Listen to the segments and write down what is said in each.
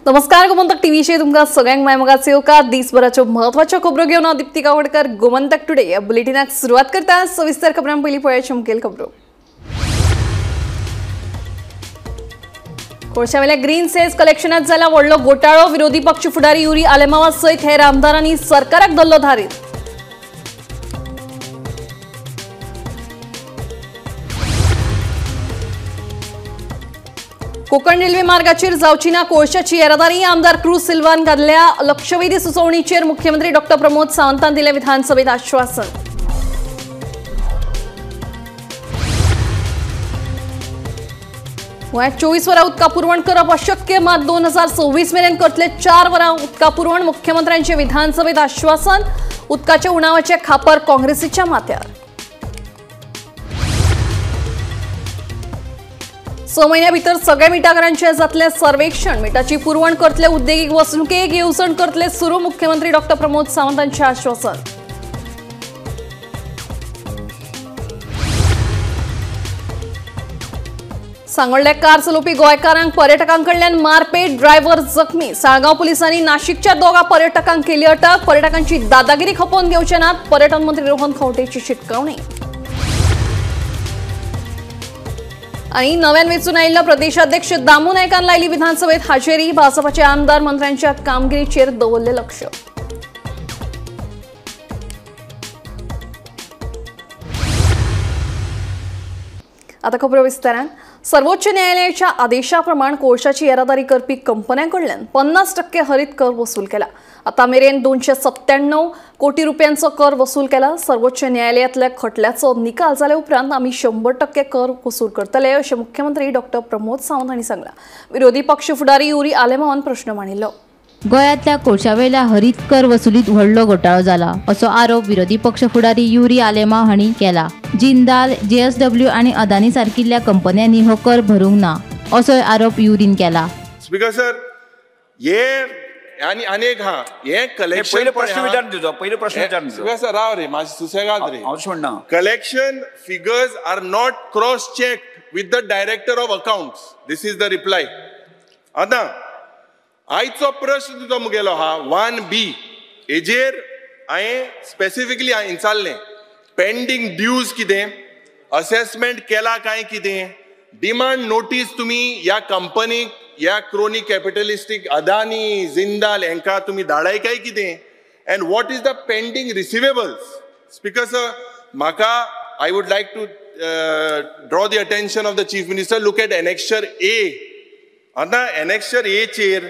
नमस्कार, गोमंतक टीव्हीचेर तुमकां सगळ्यांक मायमोगाचो येवकार. दिसभराच्यो म्हत्वाच्यो खबरो घेवन हांव दीप्ती गावडकर गोमंतक टुडे ह्या बुलेटिनाक सुरवात करता. सविस्तर खबरां पयलीं पळयात मुखेल खबरो. कोळशावेल्या ग्रीन सेस कलेक्शनात जाला व्हडलो घोटाळो. विरोधी पक्ष फुडारी युरी आलेमावा सयत हेर आमदारांनी सरकाराक धरलो धारीत. कोकण रेल्वे मार्गाचेर जावची ना कोळशाची येरादारी. आमदार क्रूज सिल्वान घातल्या लक्षवेधी सुचोवणीचेर मुख्यमंत्री डॉक्टर प्रमोद सावंतान दिलें विधानसभेत आश्वासन. गोंयांत 24 वरां उदका पुरवण करप अशक्य, मात 2026 मेरेन करतले 4 वरां उदका पुरवण. मुख्यमंत्र्यांचे विधानसभेत आश्वासन. उदकाच्या उणावाचे खापर काँग्रेसीच्या माथ्यार. 6 म्हयन्या भितर सगळ्या मिठागरांचें जातलें सर्वेक्षण. मिठाची पुरवण करतले उद्देगीक वसणुकेक येवजण करतले सुरू. मुख्यमंत्री डॉक्टर प्रमोद सावंत हांचें आश्वासन. सांगोल्ड्या कार चलोवपी गोंयकारांक पर्यटकां कडल्यान मारपेट, ड्रायव्हर जखमी. साळगांव पुलिसांनी नाशिकच्या 2 पर्यटकांक केली अटक. पर्यटकांची दादागिरी खपोवन घेवचे नात, पर्यटन मंत्री रोहन खंवटेची शिटकावणी. आणि नव्यान वेंचून आयिल्लो प्रदेशाध्यक्ष दामू नायकान लायली विधानसभेत हाजेरी. भाजपाचे आमदार मंत्र्यांच्या कामगिरीचेर दवरले लक्ष. आता खबरो विस्तारान. सर्वोच्च न्यायालयाच्या आदेशाप्रमाण कोळशाची येरादारी करपी कंपन्यां कडल्यान 50% हरित कर वसूल केला. आता मेरेन 297 कोटी रुपयांचो कर वसूल केला. सर्वोच्च न्यायालयातल्या खटल्याचो निकाल जाल्या उपरांत आमी 100% कर वसूल करतले अशें मुख्यमंत्री डॉक्टर प्रमोद सावंत हांणी सांगलां. विरोधी पक्ष फुडारी युरी आलेमावान प्रश्न मांडिल्लो. गोंयांतल्या कोळशावेल्या हरित कर वसुलीत व्हडलो घोटाळो जाला असो आरोप विरोधी पक्ष फुडारी युरी आलेमाव हांणी केला. जिंदाल, जेएसडब्ल्यू आनी अदानी सारकिल्ल्या कंपन्यांनी हो कर भरूंक ना असोय आरोप युरीन केला. स्पीकर सर, हे आनी अनेक हा हे कलेक्शन पयले प्रश्न विचारून तुजो पयले प्रश्न विचारून स्पीकर सर राव रे मातशें सुसेगाद रे. हांव म्हणना collection figures are not cross checked with the director of accounts. This is the reply. आतां आयचो प्रश्न तुजो मुगेलो हा 1B हेजेर हांवें स्पेसिफिकली विचारलें पेंडींग ड्यूज कितें, असेसमेंट केला काय कितें, डिमांड नोटीस तुमी ह्या कंपनीक, ह्या क्रोनी कॅपिटलिस्टीक अदानी, जिंदाल हांकां तुमी धाडाय काय कितें, and what is the pending receivables. Speaker sir, म्हाका I would like to draw the attention of the chief minister. Look at annexure A. आतां एनेक्शर एचेर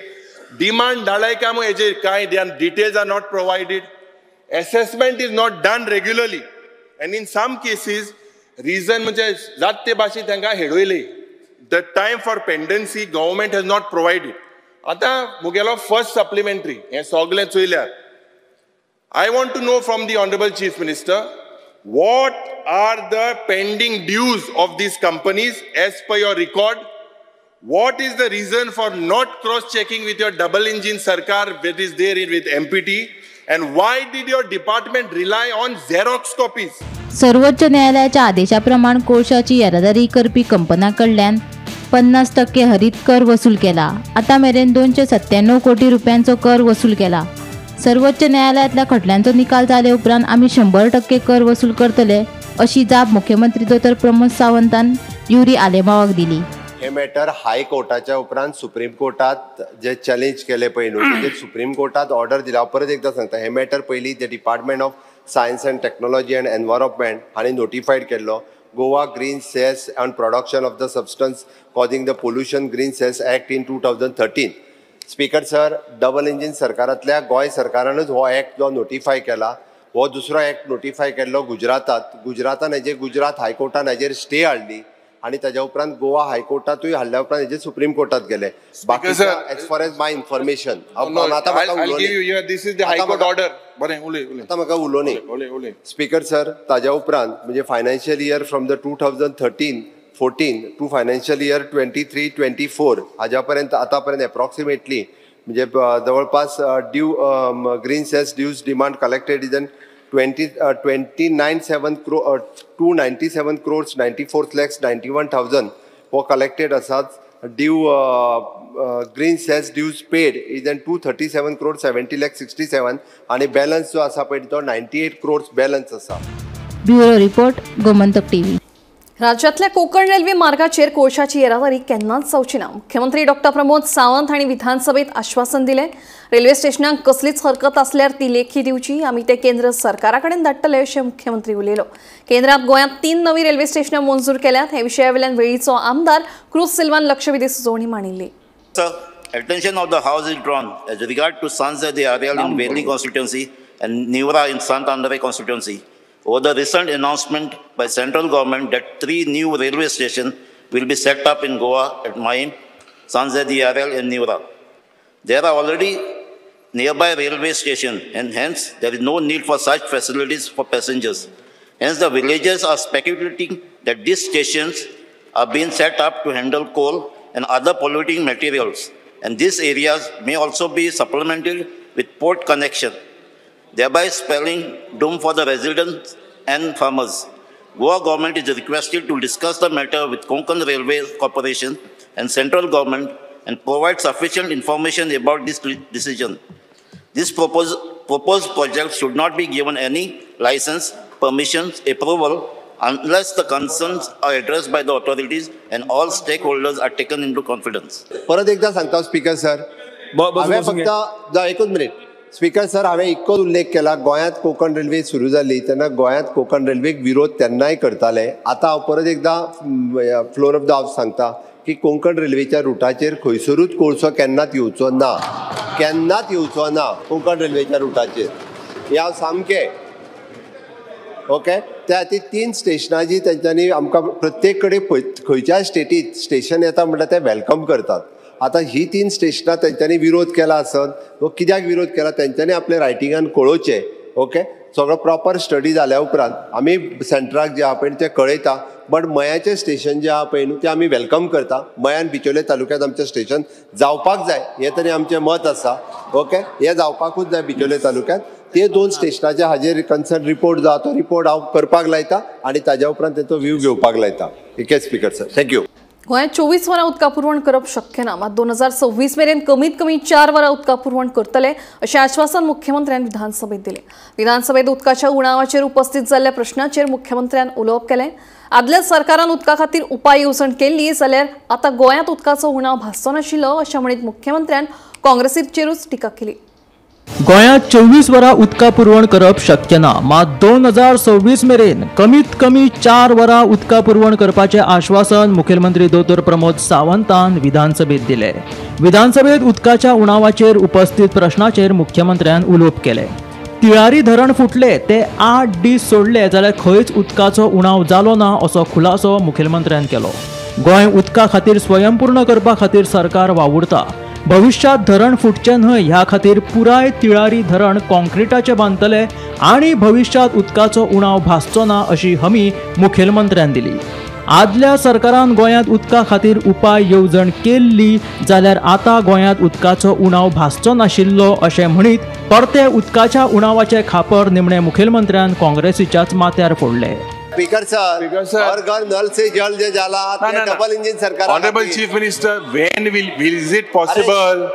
डिमांड धाडाय काय म्हूण हेजेर कांय details are not provided, assessment is not done regularly, and in some cases reason म्हणजे जात ते भाशेन तांकां हेडयले. The time for pendency government has not provided. आतां मुगेलो फर्स्ट सप्लिमेंट्री हें सगळें चोयल्यार I want to know from the honourable chief minister what are the pending dues of these companies as per your record. What is the reason for not cross-checking with your double engine sarkar that is there with MPT, and why did your department rely on Xerox copies? सर्वोच्च न्यायालयाच्या आदेशाप्रमाण कोळशाची येरादारी करपी कंपन्यां कडल्यान 50% हरित कर वसूल केला. आता मेरेन 297 कोटी रुपयांचो कर वसूल केला. सर्वोच्च न्यायालयातल्या खटल्यांचो निकाल जाले उपरांत आमी 100% कर वसूल करतले अशी जाप मुख्यमंत्री दोतोर प्रमोद सावंतान युरी आलेमावाक दिली. हे मॅटर हायकोर्टाच्या उपरांत सुप्रीम कोर्टात जे चॅलेंज केले पळय न्हू तेजेर सुप्रीम कोर्टात ऑर्डर दिला. हांव परत एकदां सांगता, हे मॅटर पयलीं the department of science and technology and environment हांणी नोटिफायड केल्लो Goa green cess on production of the substance causing the pollution green cess act in 2013. Speaker sir, double engine सरकारांतल्या Goa सरकारानूच हो एक्ट जो नोटिफाय केला. हो दुसरो एक्ट नोटिफाय केल्लो गुजरातांत. गुजरातान हेजेर गुजरात हायकोर्टान हेजेर स्टे हाडली आनी ताज्या उपरांत गोवा हायकोर्टातूय हाडल्या उपरांत हेजेर सुप्रीम कोर्टात गेले. बाकी as far as my information आतां म्हाका उलोवनी. स्पीकर सर, ताज्या उपरांत म्हणजे financial year from the 2013-14 to financial year 23-24 हाज्या पर्यंत आतां पर्यंत एप्रॉक्सिमेटली म्हणजे जवळपास due green cess dues demand collected is an 29.7 crore, 297 crores 94 lakhs 91,000 हो कलेक्टेड आसात. due green cess dues paid is an 237 crore 70 lakh 67 आनी बॅलन्स जो आसा पळय तो 98 क्रोर्स बॅलन्स आसा. Bureau report, Gomantak TV. राज्यातल्या कोकण रेल्वे मार्गाचेर कोळशाची येरादारी केन्नाच जावची ना. मुख्यमंत्री डॉक्टर प्रमोद सावंत हांणी विधानसभेत आश्वासन दिलें. रेल्वे स्टेशनाक कसलीच हरकत आसल्यार ती लेखी दिवची, आमी ते केंद्र सरकारा कडेन धाडटले अशें मुख्यमंत्री उलयलो. केंद्रात गोंयांत 3 नवी रेल्वे स्टेशनां मंजूर केल्यात. हे विशया वयल्यान वेळीचो आमदार क्रूज सिल्वान लक्षवेधी सुचोवणी मांडिल्ली. Sir, attention of the House is drawn as regard to Sanza de Areal in Veli constituency and Nivra in Sant Andre constituency over the recent announcement by central government that 3 new railway stations will be set up in Goa at Mahim, Sanza de Areal and Nivra. There are already nearby railway stations and hence there is no need for such facilities for passengers. Hence the villagers are speculating that these stations are being set up to handle coal and other polluting materials, and these areas may also be supplemented with port connection, thereby spelling doom for the residents and farmers. Goa government is requested to discuss the matter with Konkan Railway Corporation and central government and provide sufficient information about this decision. This proposed project should not be given any license, permissions, approval unless the concerns are addressed by the authorities and all stakeholders are taken into confidence. परत एकदा सांगता speaker sir, हांवें फक्त एकूच minute speaker sir, हांवें इतकोच उल्लेख केला, गोंयांत कोंकण रेल्वे सुरू जाली तेन्ना गोंयांत कोंकण रेल्वेक विरोध तेन्नाय करताले. आतां हांव परत एकदां फ्लोर ऑफ the house सांगता की कोंकण रेल्वेच्या रुटाचेर खंयसरूच कोळसो केन्नाच येवचो ना, केन्नाच येवचो ना कोंकण रेल्वेच्या रुटाचेर. हें हांव सामकें ओके. त्या खातीर 3 स्टेशनां जी तेंच्यांनी आमकां प्रत्येक कडेन खंयच्याय स्टेटीत स्टेशन येता म्हणल्यार ते welcome करतात. आतां ही 3 स्टेशनां तेंच्यांनी विरोध केला आसत वो कित्याक विरोध केला तेंच्यांनी आपल्या रायटिंगान कळोवचें. ओके, सगळो प्रॉपर स्टडी जाल्या उपरांत आमी सेंट्राक जे आहा पळय तें कळयता. बट मयाचें स्टेशन जें आहा पळय न्हू तें आमी welcome करता. मयान बिचोले तालुक्यांत आमचें स्टेशन जावपाक जाय हें तरी आमचें मत आसा. ओके, हें जावपाकूच जाय बिचोले तालुक्यांत. ते 2 स्टेशनाचे हाजेर कन्सर्न रिपोर्ट जो आहा तो रिपोर्ट हांव करपाक लायता आनी ताज्या उपरांत तेचो व्यू घेवपाक लायता. Okay speaker sir, thank you. गोंयांत 24 वरां उदका पुरवण करप शक्य ना, मात 2026 मेरेन कमीत कमी 4 वरां उदका पुरवण करतले अशें आश्वासन मुख्यमंत्र्यान विधानसभेत दिलें. विधानसभेत उदकाच्या उणावाचेर उपस्थित जाल्ल्या प्रश्नाचेर मुख्यमंत्र्यान उलोवप केलें. आदल्या सरकारान उदका खातीर उपाय येवजण केल्ली जाल्यार आतां गोंयांत उदकाचो उणाव भासचो नाशिल्लो अशें म्हणीत मुख्यमंत्र्यान काँग्रेसीचेरूच टिका केली. गोंयांत 24 वरां उदका पुरवण करप शक्य ना, मात 2026 मेरेन कमीत कमी 4 वरां उदका पुरवण करपाचें आश्वासन मुखेलमंत्री दोतोर प्रमोद सावंतान विधानसभेत दिलें. विधानसभेत उदकाच्या उणावाचेर उपस्थित प्रश्नाचेर मुख्यमंत्र्यान उलोवप केलें. तिळारी धरण फुटले ते 8 दीस सोडले जाल्यार खंयच उदकाचो उणाव जालो ना असो खुलासो मुखेलमंत्र्यान केलो. गोंय उदका खातीर स्वयंपूर्ण करपा खातीर सरकार वावुरता. भविष्यात धरण फुटचें न्हय ह्या खातीर पुराय तिळारी धरण कॉन्क्रिटाचें बांदतले आनी भविष्यात उदकाचो उणाव भासचो ना अशी हमी मुखेलमंत्र्यान दिली. आदल्या सरकारान गोंयांत उदका खातीर उपाय येवजण केल्ली जाल्यार आतां गोंयांत उदकाचो उणाव भासचो नाशिल्लो अशें म्हणीत परते उदकाच्या उणावाचें खापर निमणे मुखेलमंत्र्यान काँग्रेसीच्याच माथ्यार फोडलें. स्पीकर सर, हर घर नल से जल जे जाला ते डबल इंजिन सरकार. Honourable chief minister, when will is it possible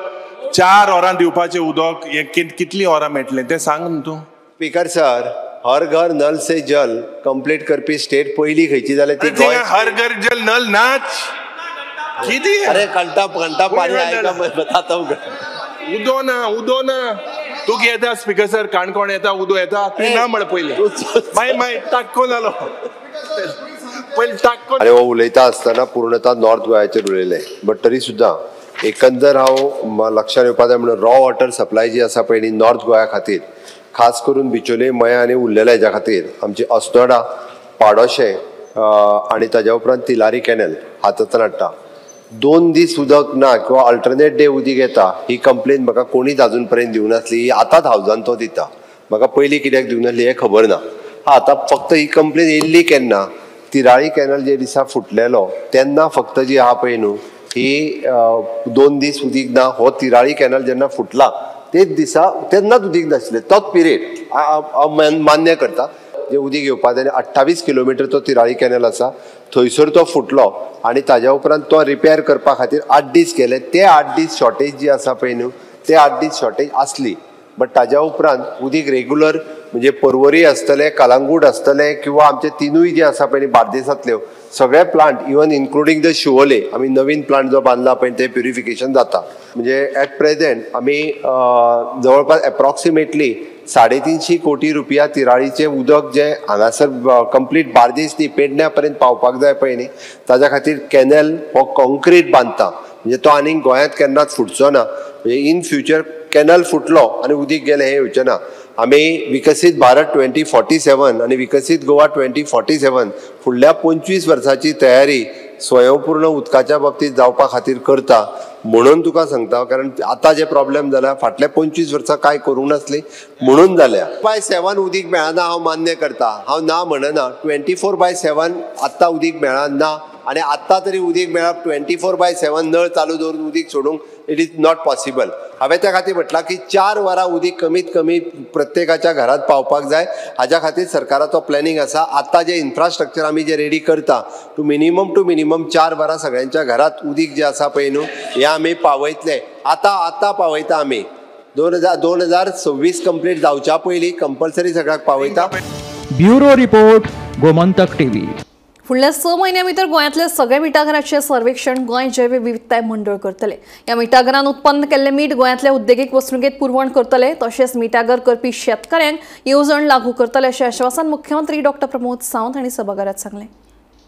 4 वरां दिवपाचें उदक हें कितलीं वरां मेळटलें तें सांग न्हू तूं. स्पीकर सर, हर घर नल से जल कंप्लीट करपी स्टेट पयली खंयची जाल्यार ती गोंय. हर घर जल नल नाच कितें? अरे घंटा घंटा पाणी आएगा मैं बताता हूँ. उदो ना, उदो ना, तूं येता स्पीकर सर, काणकोण येता, उदो येता, तूं ना म्हण पयलीं मागीर मागीर टाक्को जालो पयलीं टाक्को. अरे हो उलयता आसतना पूर्णता नॉर्थ गोव्याचेर उलयलें, बट तरी सुद्दां एकंदर हांव लक्षांत येवपा जाय म्हणून रॉ वॉटर सप्लाय जी आसा पळय न्ही नॉर्थ गोव्या खातीर, खास करून बिचोले, मया आनी उरलेल्या हेज्या खातीर आमची अस्नोडा, पाडोशें आनी ताज्या उपरांत तिलारी कॅनल हातांतल्यान हाडटा. 2 दीस उदक ना किंवा अल्टरनेट डे उदीक येता ही कंप्लेन म्हाका कोणीच अजून पर्यंत दिवं नासली. ही आतांच हावजान तो दिता, म्हाका पयलीं कित्याक दिवं नासली हें खबर ना. आतां फक्त ही कंप्लेन येयल्ली केन्ना, तिराळी कॅनल जे दिसा फुटलेलो तेन्ना फक्त जी आहा पळय न्हू ही 2 दीस उदीक ना. हो तिराळी कॅनल जेन्ना फुटला तेच दिसा तेन्नाच उदीक नासलें, तोच पिरियड हांव मान्य करता. उदक जें उदीक येवपा जाय 28 किलोमिटर तो तिराळी कॅनल आसा थंयसर तो फुटलो आनी ताज्या उपरांत तो रिपेर करपा खातीर 8 दीस गेले. ते 8 दीस शॉर्टेज जी आसा पळय न्हू ते 8 दीस शॉर्टेज आसली, बट ताज्या उपरांत उदीक रेगुलर म्हणजे पर्वरी आसतले, कलांगूट आसतले किंवा आमचे तिनूय जे आसा पळय बार्देसांतल्यो सगळे plant even including the Siolim आमी नवीन प्लांट जो बांदला पळय ते प्युरिफिकेशन जाता. म्हणजे एट प्रेजेंट आमी जवळपास एप्रॉक्सिमेटली 350 कोटी रुपया तिराळीचें उदक जें हांगासर कंप्लीट बार्देस न्ही पेडण्या पर्यंत पावपाक जाय पळय न्ही ताज्या खातीर कॅनल हो कॉन्क्रीट बांदता, म्हणजे तो आनीक गोंयांत केन्नाच फुटचो ना. म्हणजे इन फ्युचर कॅनल फुटलो आनी उदीक गेलें हें येवचें ना. आमी विकसीत भारत 2047 आनी विकसीत गोवा 2047 फुडल्या 25 वर्साची तयारी स्वयंपूर्ण उदकाच्या बाबतींत जावपा खातीर करता म्हणून तुका सांगता, कारण आतां जे प्रॉब्लेम जाला फाटल्या 25 वर्सां कांय करूंक नासली म्हणून जाल्या. 7 उदीक मेळना हांव मान्य करता, हांव ना म्हणना. 24/7 आत्तां उदीक मेळना आनी आत्तां तरी उदीक मेळप 24/7 नळ चालू दवरून उदीक सोडूंक it is not possible. हांवें त्या खातीर म्हटलां की 4 वरां उदीक कमीत कमी प्रत्येकाच्या घरांत पावपाक जाय, हाज्या खातीर सरकाराचो प्लॅनिंग आसा. आतां जें इन्फ्रास्ट्रक्चर आमी जें रेडी करता टू मिनिमम 4 वरां सगळ्यांच्या घरांत उदीक जें आसा पळय न्हू हें आमी पावयतले. आतां आतां पावयता आमी 2026 कंप्लीट जावच्या पयलीं कंपल्सरी सगळ्याक पावयता. Bureau report, Gomantak TV. फुडल्या 6 म्हयन्या भितर गोंयांतल्या सगळ्या मिठागराचें सर्वेक्षण गोंय जैव विविधताय मंडळ करतले. ह्या मिठागरान उत्पन्न केल्लें मीठ गोंयांतल्या उद्देगीक वसणुकेंत पुरवण करतले, तशेंच मिठागर करपी शेतकऱ्यांक येवजण लागू करतले अशें आश्वासन मुख्यमंत्री डॉक्टर प्रमोद सावंत हांणी सभाघरांत सांगलें.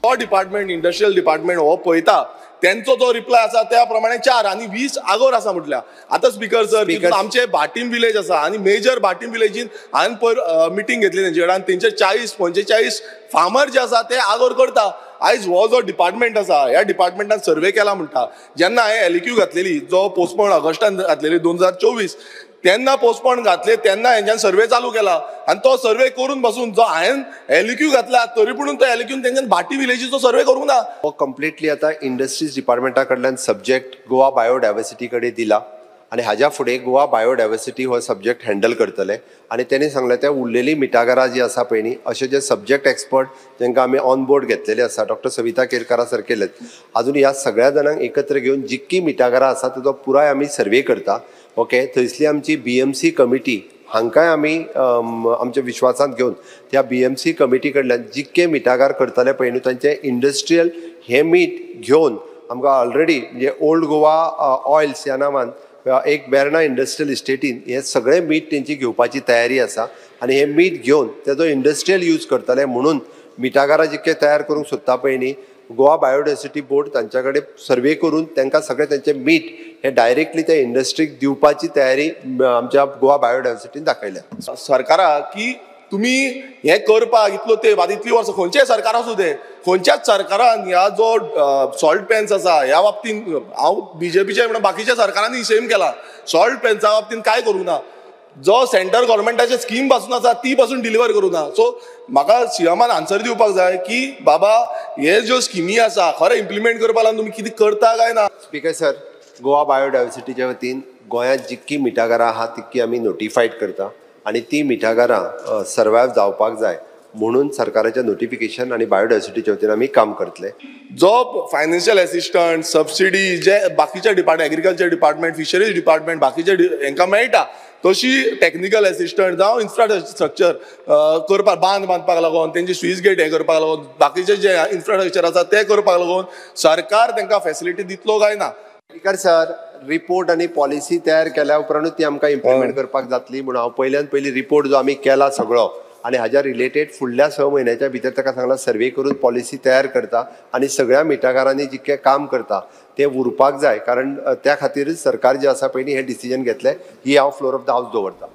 हो डिपार्टमेंट इंडस्ट्रियल डिपार्टमेंट हो पळयता तेंचो जो रिप्लाय आसा त्या प्रमाणे 4 आनी 20 आगोर आसा म्हटल्या. आतां स्पीकर सर आमचे भाटीम विलेज आसा आनी मेजर भाटीम विलेजीन हांवें पयर मिटींग घेतली तेंचे कडेन आनी तेंचे 40 45 फार्मर जे आसा ते आगोर करता. आयज हो जो डिपार्टमेंट आसा ह्या डिपार्टमेंटान सर्वे केला म्हणटा. जेन्ना हांवें LEQ घातलेली जो पोस्टपोन ऑगस्टान घातलेली 2024 तेन्ना पोस्टपोन घातले तेन्ना हेंच्यान सर्वे चालू केला आनी तो सर्वे करून बसून जो हांवें LEQ घातला तरी पूण तो LEQ तेंच्यान भाटी विलेजीचो सर्वे करूंक ना. हो कंप्लिटली आतां इंडस्ट्रीज डिपार्टमेंटा कडल्यान सब्जेक्ट गोवा बायोडायवर्सिटी कडेन दिला आनी हाज्या फुडें गोवा बायोडायवर्सिटी हो सब्जेक्ट हँडल करतले आनी तेणी सांगलें ते उरलेली मिठागरां जी आसा पळय न्ही अशे जे सब्जेक्ट एक्सपर्ट तांकां आमी ऑन बोर्ड घेतलेले आसा डॉक्टर सविता केरकारा सारकेले अजून ह्या सगळ्या जाणांक एकत्र घेवन जितकी मिठागरां आसा तेजो पुराय आमी सर्वे करता. ओके, थंयसली आमची BMC committee हांकांय आमी आमच्या विश्वासांत घेवन त्या BMC committee कडल्यान जितके मिठागार करतले पळय न्हू तांचे इंडस्ट्रियल हें मीठ घेवन आमकां ऑलरेडी म्हणजे ओल्ड गोवा ऑयल्स ह्या नांवान एक वेर्णा इंडस्ट्रियल इस्टेटीन हें सगळें मीठ तेंची घेवपाची तयारी आसा आनी हें मीठ घेवन तेजो इंडस्ट्रियल यूज करतले म्हणून मिठागारां जितके तयार करूंक सोदता पळय न्ही गोवा बायोडायवर्सिटी बोर्ड तांच्या कडेन सर्वे करून तांकां सगळें तेंचें मीठ हें डायरेक्टली त्या इंडस्ट्रीक दिवपाची तयारी आमच्या गोवा बायोडायवर्सिटीन दाखयल्या. सरकाराक की तुमी हें करपाक इतलो तेंप आतां इतलीं वर्सां खंयचेय सरकार आसूं तें खंयच्याच सरकारान ह्या जो सॉल्ट पॅन्स आसा ह्या बाबतीन हांव बीजेपीचे म्हणून बाकीच्या सरकारांनी सेम केला सॉल्ट पॅन्सा बाबतीन कांय करूंक ना. जो सेंट्रल गव्हर्मेंटाचे स्कीम पासून आसा ती पासून डिलिव्हर करूं ना. सो म्हाका सीएमान आन्सर दिवपाक जाय की बाबा हे ज्यो स्किमी आसा खरें इम्प्लिमेंट करपाक लागून तुमी कितें करता काय ना. स्पीकर सर, गोवा बायोडायवर्सिटीच्या वतीन गोंयांत जितकी मिठागरां आहा तितकी आमी नोटिफायड करता आनी ती मिठागरां सर्वायव जावपाक जाय म्हणून सरकाराचें नोटिफिकेशन आनी बायोडायवर्सिटीच्या वतीन आमी काम करतले. जो फायनान्शियल एसिस्टंट सबसिडी जे बाकीच्या department agriculture department fisheries department बाकीच्या हेंकां मेळटा तशी टॅक्निकल एसिस्टंट जावं इन्फ्रास्ट्रक्चर करपाक बांद बांदपाक लागून तेंचे स्विच गेट हें करपाक लागून बाकीचे जे इन्फ्रास्ट्रक्चर आसा ते करपाक लागून सरकार तेंकां फॅसिलिटी दितलो काय ना. स्पीकर सर, रिपोर्ट आनी पॉलिसी तयार केल्या उपरांतूच ती आमकां इम्प्लिमेंट करपाक जातली म्हणून हांव पयल्यान पयलीं रिपोर्ट जो आमी केला सगळो आनी हाज्या रिलेटेड फुडल्या 6 म्हयन्याच्या भितर ताका सांगलां सर्वे करून पॉलिसी तयार करता आनी सगळ्या मिठागारांनी जितकें काम करता तें उरपाक जाय, कारण त्या खातीरच सरकार जें आसा पयलीं हें डिसिजन घेतलें. ही हांव फ्लोर ऑफ the house दवरता.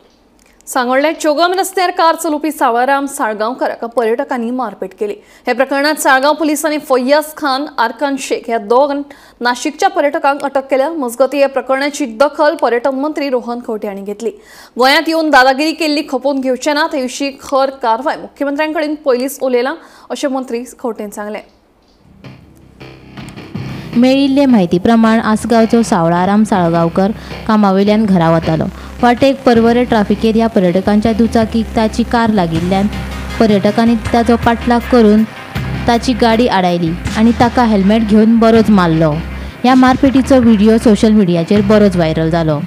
सांगोल्ड्या चोगम रस्त्यार कार चलोवपी सावळाराम साळगांवकर हाका पर्यटकांनी मारपेट केली. हे प्रकरणात साळगांव पुलिसांनी फय्याज खान, आरकान शेख ह्या दोग नाशिकच्या पर्यटकांक अटक केल्या. मजगतीं ह्या प्रकरणाची दखल पर्यटन मंत्री रोहन खंवटे हांणी घेतली. गोंयांत येवन दादागिरी केल्ली खपोवन घेवचे ना, ते विशीं खर कारवाय मुख्यमंत्र्यां कडेन पयलींच उलयला अशें मंत्री खंवटेन सांगलें. मेळिल्ले म्हायती प्रमाण आसगांवचो सावळाराम साळगांवकर कामावयल्यान घरा वतालो. वाटेक पर्वरे ट्राफिकेर ह्या पर्यटकांच्या दुचाकीक ताची कार लागिल्ल्यान पर्यटकांनी ताचो पाठलाग करून ताची गाडी आडायली आनी ताका हेल्मेट घेवन बरोच मारलो. ह्या मारपेटीचो व्हिडिओ सोशल मिडियाचेर बरोच व्हायरल जालो.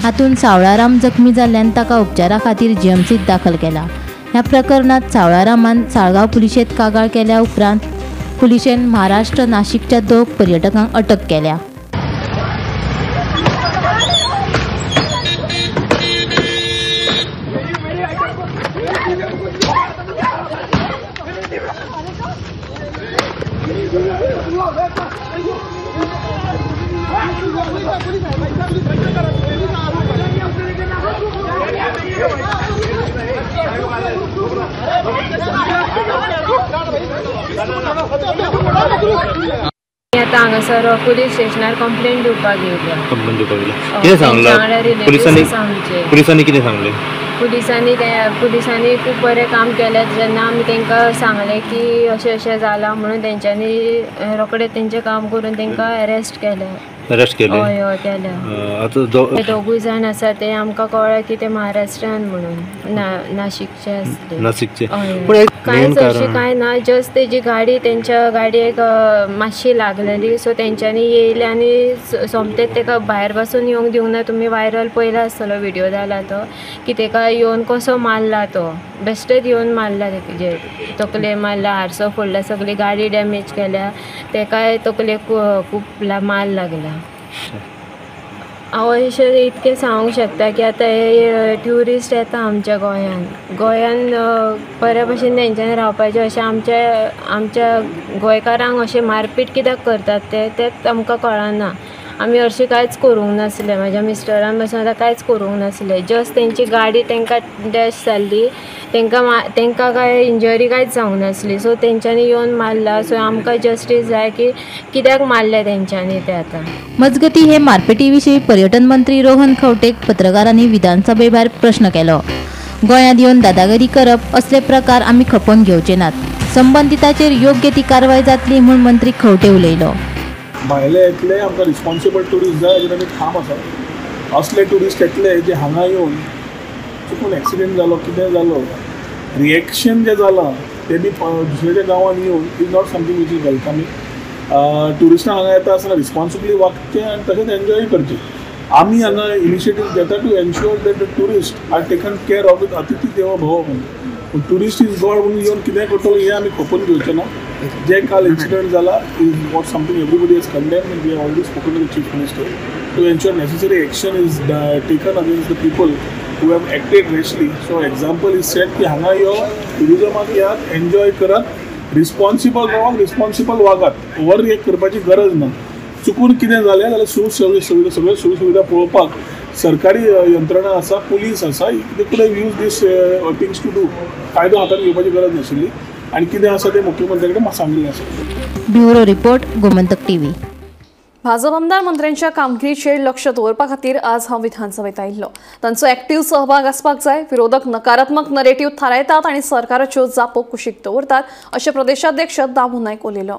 हातूंत सावळाराम जखमी जाल्ल्यान ताका उपचारा खातीर जीएमसीत दाखल केला. ह्या प्रकरणात सावळारामान साळगांव पुलिशेंत कागाळ केल्या उपरांत पुलिशेन महाराष्ट्र नाशिकच्या 2 पर्यटकांक अटक केल्या. आतां हांगासर पुलीस स्टेशनार कंप्लेन दिवपाक येयल्या. कंप्लेन दिवपाक येयल्या. कितें सांगलां पुलिसांनी? पुलिसांनी कितें सांगलें? पुलिसांनी खूब बरें काम केलें. जेन्ना आमी तांकां सांगलें की अशें अशें जालां म्हणून तेंच्यांनी रोखडें तेंचें काम करून तांकां अरेस्ट केलें. अरेस्ट केलें? हय हय केलें. आतां ते दोगूय जाण आसा ते आमकां कळ्ळें की ते महाराष्ट्रान म्हणून नाशिकचे आसले. नाशिकचे. कांयच अशें कांय ना, जस्ट तेजी गाडी तेंच्या गाडयेक मातशी लागलेली, सो तेंच्यांनी येयले आनी सोमतेच तेका भायर पासून येवंक दिवंक ना. तुमी व्हायरल पळयला आसतलो व्हिडियो जाला तो की तेका येवन कसो मारला तो, बेश्टेच येवन मारला तेजेर, तकले मारला, हारसो फोडला, सगळी गाडी डॅमेज केल्या, तेकाय तकलेक खूब मार लागला. हांव अशें इतकें सांगूंक शकता की आतां हे ट्युरिस्ट येता आमच्या गोंयान, गोंयान बऱ्या भशेन तेंच्यांनी रावपाचें अशें आमच्या आमच्या गोंयकारांक अशें मारपीट कित्याक करतात ते तेंच आमकां कळना. आमी हरशीं कांयच करूंक नासलें, म्हाज्या मिस्टरान पासून आतां कांयच करूंक नासलें, जस्ट तेंची गाडी तांकां डॅश जाल्ली, तांकां कांय इंजरी कांयच जावंक नासली, सो तेंच्यांनी येवन मारला. सो आमकां जस्टीस जाय की कित्याक मारलें तेंच्यांनी तें आतां. मजगती हे मारपेटी विशीं पर्यटन मंत्री रोहन खंवटेक पत्रकारांनी विधानसभे भायर प्रश्न केलो. गोंयांत येवन दादागिरी करप असले प्रकार आमी खपोवन घेवचे नात, संबंदिताचेर योग्य ती कारवाय जातली म्हूण मंत्री खंवटे उलयलो. भायले येतले आमकां रिस्पॉन्सिबल ट्युरिस्ट जाय, हाजेर आमी ठाम आसा. असले ट्युरिस्ट येतले जे हांगा येवन चुकून एक्सिडेंट जालो, कितें जालो, रिएक्शन जें जालां तें बी दुसऱ्याच्या गांवांत येवन is not something which is welcoming. ट्युरिस्टां हांगा येता आसतना रिस्पॉन्सिबली वागचें आनी तशेंच एन्जॉय करचें. आमी हांगा इनिशिएटीव घेता to ensure that the tourist are taken care of with अतिथी देवो भव म्हणून. पूण ट्युरिस्ट is God म्हणून येवन कितें करतलो हें आमी खपोवन घेवचें ना. जे काल इन्सिडंट जाला is what something everybody has condemned and we have already spoken to the chief minister to ensure necessary action is taken against the people who have acted rashly. So example is set की हांगा यो ट्युरिजमाक येयात, enjoy करात, responsible रावात, responsible वागात, over react करपाची गरज ना. चुकून कितें जालें जाल्यार सगळ्यो सुविधा पळोवपाक सरकारी यंत्रणा आसा, पुलीस आसा, they could have use this things to do. कायदो हातांत घेवपाची गरज नाशिल्ली आनी कितें आसा तें मुख्यमंत्र्या कडेन सांगिल्लें आसा. Bureau report, Gomantak TV. Bhajap आमदार मंत्र्यांच्या कामगिरीचेर लक्ष दवरपा खातीर आज हांव विधानसभेत आयिल्लो. तांचो एक्टिव्ह सहभाग आसपाक जाय. विरोधक नकारात्मक नरेटिव्ह थारायतात आनी सरकाराच्यो जापो कुशीक दवरतात अशें प्रदेशाध्यक्ष दामू नायक उलयलो.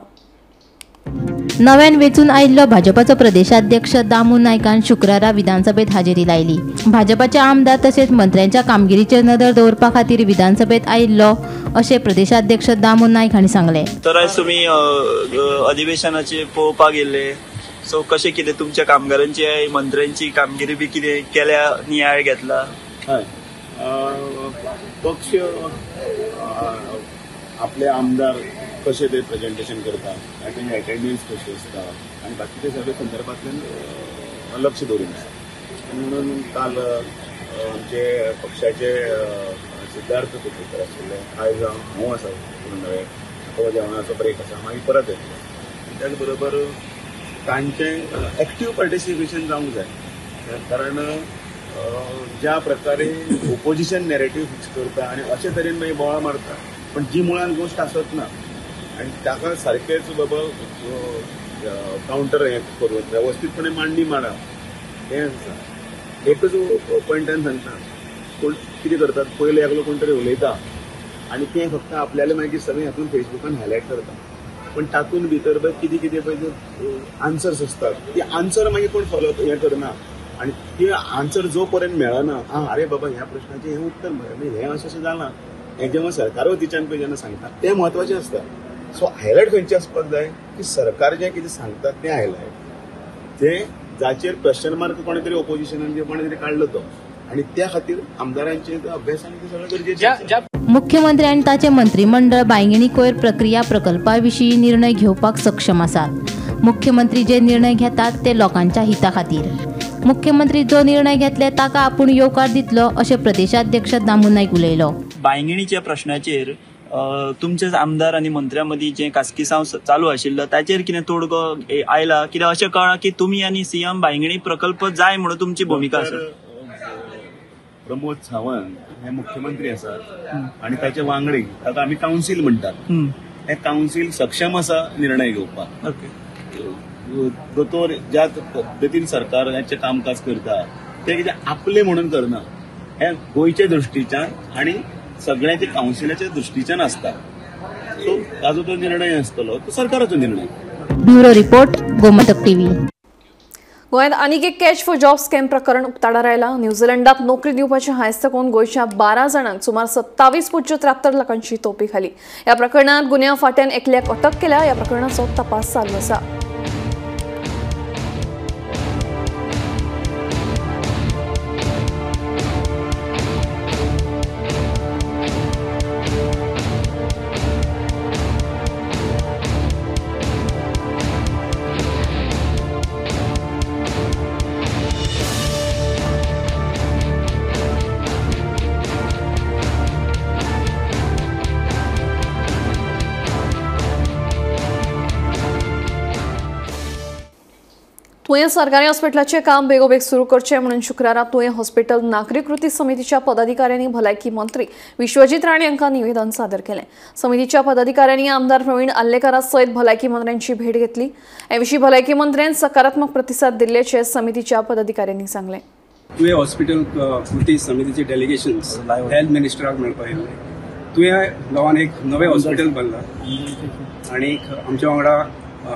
नव्यान वेंचून आयिल्लो भाजपाचो प्रदेशाध्यक्ष दामू नायकान शुक्रारा विधानसभेत हाजेरी लायली. भाजपाचे आमदार तशेंच मंत्र्यांच्या कामगिरीचेर नदर दवरपा खातीर विधानसभेत आयिल्लो अशें प्रदेशाध्यक्ष दामू नायक हांणी सांगलें. तर आयज तुमी अधिवेशनाचे पळोवपाक गेल्ले, सो कशें कितें तुमच्या कामगारांची मंत्र्यांची कामगिरी बी कितें केल्या नियाळ घेतला? हय, पक्ष आपले आमदार कशे ते प्रेजेंटेशन करता आनी तेंचे एटेंडन्स कशी आसता आनी बाकीचे सगळे संदर्भांतल्यान लक्ष दवरून आसा. म्हणून काल आमचे पक्षाचे सिद्धार्थ कुटुंबकर आशिल्ले, आयज हांव आसा पूर्ण वेळ, आतां जेवणाचो ब्रेक आसा, मागीर परत येतलो. त्याच बरोबर तांचें एक्टीव पार्टिसिपेशन जावंक जाय, कारण ज्या प्रकारे ओपोजिशन नॅरेटीव फिक्स करता आनी अशे तरेन मागीर बोवाळ मारता, पण जी मुळान गोश्ट आसत ना आनी ताका सारकेंच बाबा कावंटर हें करून वेवस्थीतपणे मांडणी मांडा हें आसा. एकच पॉयंटान सांगता, कोण कितें करतात, पयले एकलो कोण तरी उलयता आनी तें फक्त आपल्याले मागीर सगळें हातून फेसबुकान हायलायट करता, पण तातूंत भितर पळय कितें कितें पळय आन्सर्स आसतात, ती आन्सर मागीर कोण फॉलो हें करना आनी ती आन्सर जो पर्यंत मेळना, आं अरे बाबा ह्या प्रश्नाचें हें उत्तर मरे, हें अशें अशें जालां, हें जेन्ना सरकार वतीच्यान पळय जेन्ना सांगता तें म्हत्वाचें आसता. सो हायलायट खंयचें आसपाक जाय की सरकार जें कितें सांगता तें हायलायट, तें जाचेर क्वेश्चन मार्क कोणे तरी ओपोजिशनान किंवा कोणे तरी काडलो तो, आनी त्या खातीर आमदारांचे अभ्यास आनी ते सगळें गरजेचें. मुख्यमंत्री आनी ताचे मंत्रीमंडळ बांयगिणी कोयर प्रक्रिया प्रकल्पा विशीं निर्णय घेवपाक सक्षम आसात. मुख्यमंत्री जे निर्णय घेतात ते लोकांच्या हिता खातीर. मुख्यमंत्री जो निर्णय घेतले ताका आपूण येवकार दितलो अशें प्रदेशाध्यक्ष दामू नायक उलयलो. बांयगिणीच्या प्रश्नाचेर तुमचेच आमदार आनी मंत्र्यां मदीं जें कासकिसांव चालू आशिल्लो ताचेर कितें तोडगो आयला? कित्याक अशें कळ्ळां की तुमी आनी सीएम बांयगिणी प्रकल्प जाय म्हणून तुमची भुमिका आसा. प्रमोद सावंत हे मुख्यमंत्री आसात आनी ताचे वांगडी, ताका आमी कावन्सील म्हणटात. हे कावन्सील सक्षम आसा निर्णय घेवपाक. दोतोर ज्या पद्दतीन सरकार हाचें कामकाज करता तें कितें आपलें म्हणून करना, हें गोंयच्या दृश्टीच्यान आनी सगळ्यांच्या कावन्सिलाच्या दृश्टीच्यान आसता. सो ताजो जो निर्णय आसतलो तो सरकाराचो निर्णय. Bureau report, Gomantak TV. गोंयांत आनीक एक कॅश फॉर जॉब स्कॅम प्रकरण उक्ताडार आयलां. न्यूझीलंडात नोकरी दिवपाची हांयस दाखोवन गोंयच्या 12 जाणांक सुमार 27.73 लाखांची तोपी घाली. ह्या प्रकरणांत गुन्यांव फांट्यान एकल्याक अटक केल्या. ह्या प्रकरणाचो तपास चालू आसा. तुयें सरकारी हॉस्पिटलाचें काम बेगोबेग सुरू करचें म्हणून शुक्रारा तुयें हॉस्पिटल नागरी कृती समितीच्या पदाधिकाऱ्यांनी भलायकी मंत्री विश्वजीत राणे हांकां निवेदन सादर केलें. समितीच्या पदाधिकाऱ्यांनी आमदार प्रवीण आर्लेकारा सयत भलायकी मंत्र्यांची भेट घेतली. हे विशीं भलायकी मंत्र्यान सकारात्मक प्रतिसाद दिल्ल्याचें समितीच्या पदाधिकाऱ्यांनी सांगलें. तुयें हॉस्पिटल कृती समितीचे डेलिगेशन हेल्थ मिनिस्टराक मेळपाक आयिल्लें. तुयें गांवान एक नवें हॉस्पिटल बांदलां आनी आमच्या वांगडा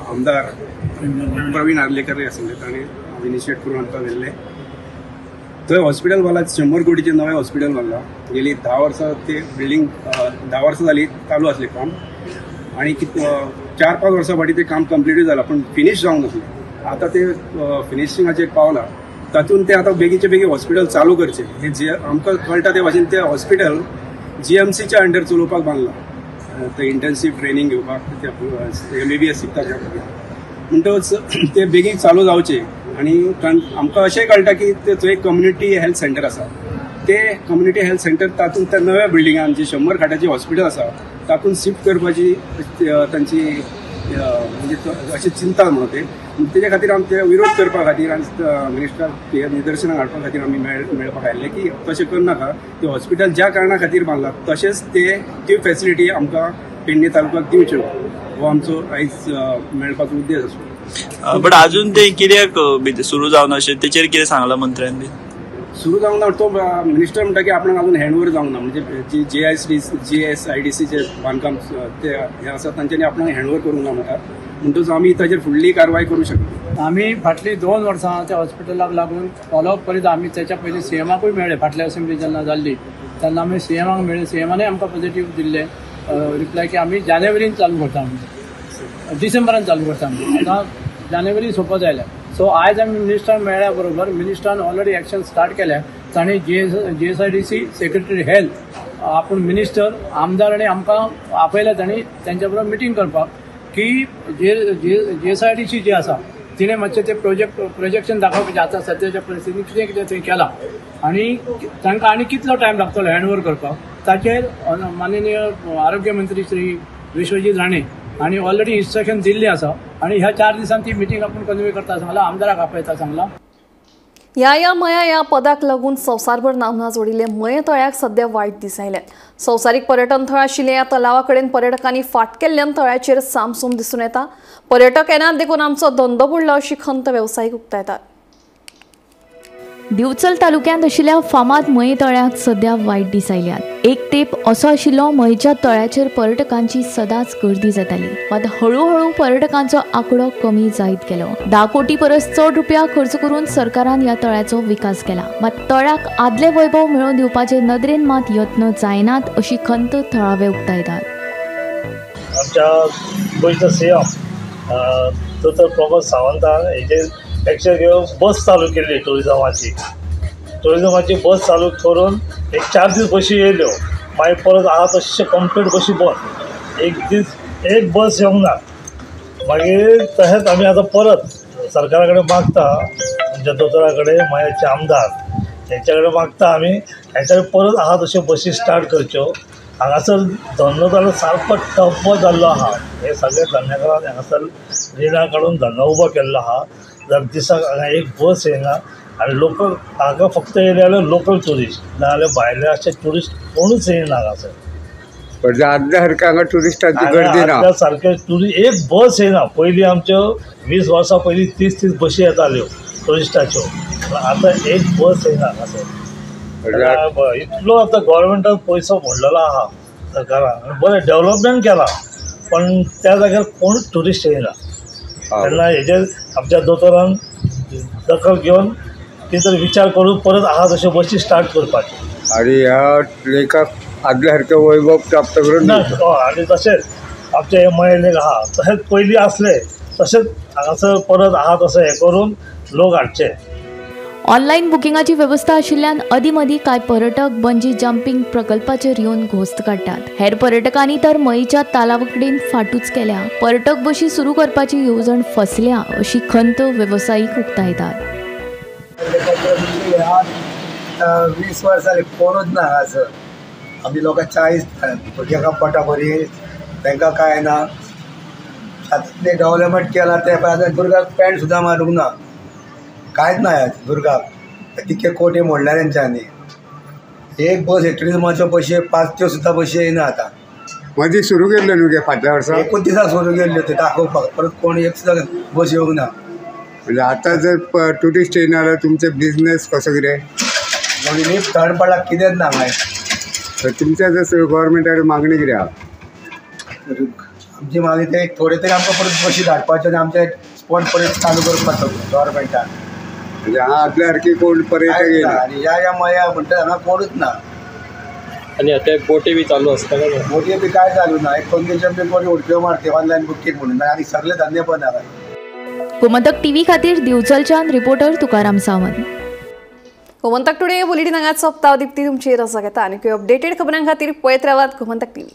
आमदार प्रवीण आर्लेकर आसले, ताणें इनिशिएट करून आमकां व्हेल्लें. थंय हॉस्पिटल बांदलां, 100 कोटीचें नवें हॉस्पिटल बांदलां. गेली 10 वर्सां ते बिल्डींग 10 वर्सां जाली चालू आसलें काम आनी 4-5 वर्सां फाटीं तें काम कंप्लिटूय जालां पूण फिनीश जावंक नासलें. आतां तें फिनिशिंगाचेर पावलां. तातूंत तें आतां बेगीचे बेगीन हॉस्पिटल चालू करचें हें जे आमकां कळटा ते भाशेन तें हॉस्पिटल जीएमसीच्या अंडर चलोवपाक बांदलां. ते इंटर्नशीप ट्रेनींग घेवपाक MBBS शिकता त्या भुरग्यांक, म्हणटकच ते बेगीन चालू जावचें. आनी आमकां अशें कळटा की ते थंय कम्युनिटी हेल्थ सेंटर आसा, ते कम्युनिटी हेल्थ सेंटर तातूंत त्या नव्या बिल्डिंगान जे 100 खाटाचें हॉस्पिटल आसा तातूंत शिफ्ट करपाची तांची म्हणजे अशी चिंता म्हणून ते तेजे खातीर आमी ते विरोध करपा खातीर आनी मिनिस्टराक निदर्शनाक हाडपा खातीर आमी मेळपाक आयिल्ले की तशें करनाका. ते हॉस्पिटल ज्या कारणा खातीर बांदलां तशेंच ते त्यो फेसिलिटी आमकां पेडणे तालुक्याक दिवच्यो हो आमचो आयज मेळपाचो उद्देश आसलो. बट अजून ते कित्याक सुरू जावना अशें तेचेर कितें सांगलां मंत्र्यान बी? सुरू जावंक ना तो मिनिस्टर म्हणटा की आपणाक अजून हँडओवर जावंक ना, म्हणजे जी GSIDCचें बांदकाम ते हें आसा तांच्यांनी आपणाक हँडओवर करूंक ना म्हणटा. म्हणटकच आमी ताचेर फुडली कारवाय करूं शकता. आमी फाटलीं 2 वर्सां त्या हॉस्पिटलाक लागून फॉलोअप करीत आमी त्याच्या पयलीं सीएमाकूय मेळ्ळे. फाटल्या असेंब्ली जेन्ना जाल्ली तेन्ना आमी सीएमाक मेळ्ळे. सीएमानय आमकां पॉझिटीव दिल्लें रिप्लाय की आमी जानेवारीन चालू करता, आमी डिसेंबरान चालू करता. आमी आतां जानेवारी सोंपत आयल्या. सो आयज आमी मिनिस्टराक मेळ्ळ्या बरोबर मिनिस्टरान ऑलरेडी एक्शन स्टार्ट केल्या. तांणी GSIDC secretary health आपूण मिनिस्टर आमदार आनी आमकां आपयल्या तांणी तेंच्या बरोबर मिटींग करपाक की GSIDC जी आसा तिणें मातशें तें प्रोजेक्शन दाखोवपाचें आतां सद्याच्या परिस्थितीन कितें कितें थंय केलां आनी तांकां आनी कितलो टायम लागतलो हँडओवर करपाक ताचेर माननीय आरोग्य मंत्री श्री विश्वजीत राणे आनी ऑलरेडी इन्स्ट्रक्शन दिल्ली आसा आनी ह्या 4 दिसांत ती मिटींग आपूण कन्वे करता सांगला, आमदाराक आपयता सांगला. ह्या या मया ह्या पदाक लागून संवसारभर नामना जोडिल्ले मये तळ्याक सध्या वायट दीस आयल्यात. संवसारीक पर्यटन थळ आशिल्ल्या ह्या तलावा कडेन पर्यटकांनी फाट केल्ल्यान तळ्याचेर सामसूम दिसून येता. पर्यटक येनात देखून आमचो धंदो बुडला अशी खंत वेवसायीक उक्तायतात. दिवचल तालुक्यांत आशिल्ल्या फामाद मये तळ्याक सध्या वायट दीस आयल्यात. एक तेंप असो आशिल्लो मयेच्या तळ्याचेर पर्यटकांची सदांच गर्दी जाताली, मात हळूहळू पर्यटकांचो आंकडो कमी जायत गेलो. 10 कोटी परस चड रुपया खर्च करून सरकारान ह्या तळ्याचो विकास केला, मात तळ्याक आदले वैभव मेळोवन दिवपाचे नदरेन मात यत्न जायनात अशी खंत थळावे उक्तायतात. आमच्या गोंयचो सीएम दोतोर प्रमोद सावंतान हेजेर एक्शन घेवन बस चालू केली. टुरिजमाची बस चालू करून एक 4 दीस बशी येयल्यो, मागीर परत आहा तशें कंप्लीट बशी बंद. एक दीस एक बस येवंक ना. मागीर तशेंच आमी आतां परत सरकारा कडेन मागता, आमच्या दोतोरा कडेन, मयेचे आमदार हेंच्या कडेन मागता आमी, हेंच्या कडेन परत आहा तश्यो बशी स्टार्ट करच्यो. हांगासर धंदो जालो सारको ठप्प जाल्लो आहा. हे सगळे धंद्याकारान हांगासर रिणां काडून धंदो उबो केल्लो आहा. जर दिसाक हांगा एक बस येयना आनी लोकल हांगा फक्त येयले जाल्यार लोकल ट्युरिस्ट, नाजाल्यार भायले अशे ट्युरिस्ट कोणूच येयना हांगासर. पण आदल्या सारकें हांगा ट्युरिस्टांची गर्दी ना. आदल्या सारकें ट्युरिस्ट एक बस येयना. पयलीं आमच्यो 20 वर्सां पयलीं 30-30 बशी येताल्यो ट्युरिस्टाच्यो, आतां एक बस येयना हांगासर. इतलो आतां गव्हर्मेंटान पयसो मोडलेलो आहा सरकारान, बरें डेवलपमेंट केलां, पण त्या जाग्यार कोणूच ट्युरिस्ट येयना. तेन्ना हेजेर आमच्या दोतोरान दखल घेवन कितें तरी विचार करून परत आहा तश्यो बशी स्टार्ट करपाच्यो. आनी ह्या लेखाक आदल्या सारकें वैभव प्राप्त करून ना. आनी तशेंच आमचें हें मये लेक आहा तशेंच पयलीं आसलें तशेंच हांगासर परत आहा तशें हें करून लोक हाडचे. ऑनलायन बुकिंगाची वेवस्था आशिल्ल्यान अदीं मदीं कांय पर्यटक बंजी जंपींग प्रकल्पाचेर येवन घोस्त काडटात. हेर पर्यटकांनी तर मयेच्या तालावा कडेन फाटूच केल्या. पर्यटक बशी सुरू करपाची येवजण फसल्या अशी खंत वेवसायीक उक्तायतात. 20 वर्सां जालीं कोणूच ना हांगासर. आमी लोकां 40 भुरग्यांक पडटा बरी, तांकां कांय ना. आतां डेवलपमेंट केलां तें आतां दुर्गाक पेंट सुद्दां मारूंक ना, कांयच ना दुर्गाक. तितके कोटी मोडल्या तेंच्यांनी. एक बस ट्युरिजमाच्यो बशी 5 त्यो सुद्दां बशी येयना आतां. मदीं सुरू केल्ल्यो न्हू गे फाटल्या वर्सा, 1 दिसा सुरू केल्ल्यो त्यो दाखोवपाक, परत कोण एक सुद्दां बस येवंक ना. म्हणजे आतां जर ट्युरिस्ट येयना जाल्यार तुमचे बिजनेस कसो कितें? म्हणजे थंड पडला कितेंच ना मागीर. तर तुमच्या जर गव्हर्मेंटा कडेन मागणी कितें आहा? आमची मागणी ते थोडे तरी आमकां परत बशी धाडपाच्यो आनी आमचे स्पॉट परत चालू करपाचो गव्हर्मेंटान. म्हणजे हांगा आदल्या सारकी कोण पर्यटक येयना आनी ह्या ह्या मया म्हणटा हांगा कोणूच ना. आनी आतां बोटी बी चालू आसता, बोटी बी कांय चालू ना. एक पंगेशन बी कोणी उडक्यो मारते ऑनलायन बुकींग म्हणून आनी सगळे धंदे बंद आहा. गोमंतक टीव्ही खातीर दिवचलच्यान reporter Tukaram Sawant. Gomantak today bulletin हांगाच सोंपता. दीप्ती तुमची रजा घेता आनी अपडेटेड खबरां खातीर पळयत रावात गोमंतक टीव्ही.